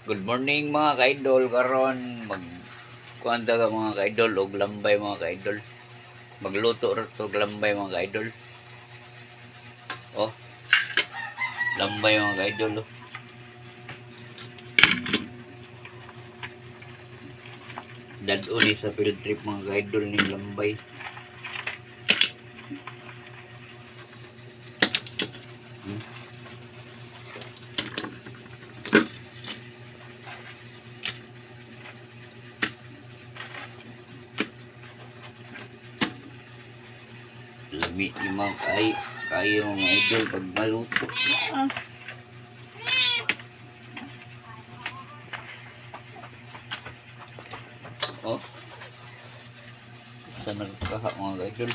Good morning, mga ka-idol. Karon mag kuan ta ka, mga ka-idol, og lambay, mga ka-idol. Magluto ra to og lambay, mga ka-idol. Oh. Lambay, mga ka-idol, oh. Dad-on ni sa field trip, mga ka-idol, ning lambay. Lami ni mga kayo, mga idol, pag maluto. Oh. Sa nagkaha, mga idol.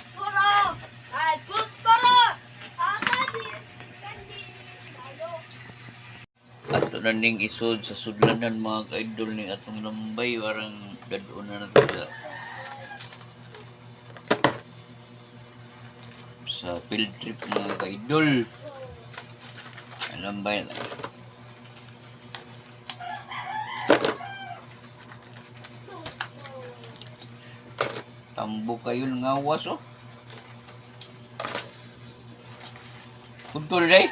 Ato na ning isod sa sudlanan, mga ka-idol, ning atong lambay. Warang dad-on na nato sa field trip, mga ka-idol. Ang lambay lang. Tambo kayo ng awas, oh. Kuntol day.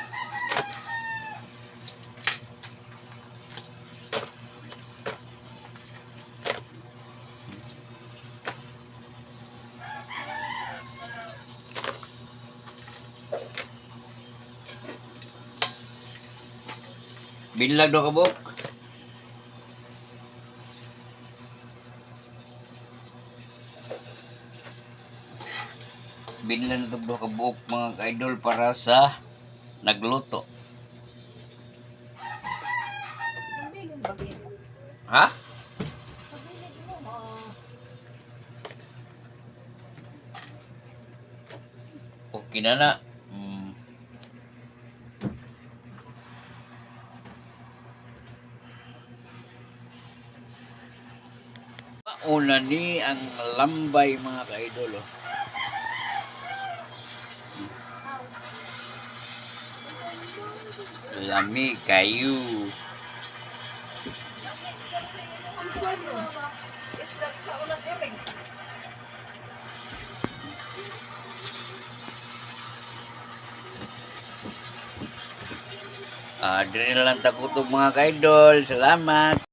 Binlag daw kabuk. Binlag na ito kabuok, mga ka-idol, para sa nagluto. Ha? Okay na na. Una ni ang lambay, mga ka-idol, oh. Lami kayo. Ah, dire na lang takutob, mga ka-idol. Salamat.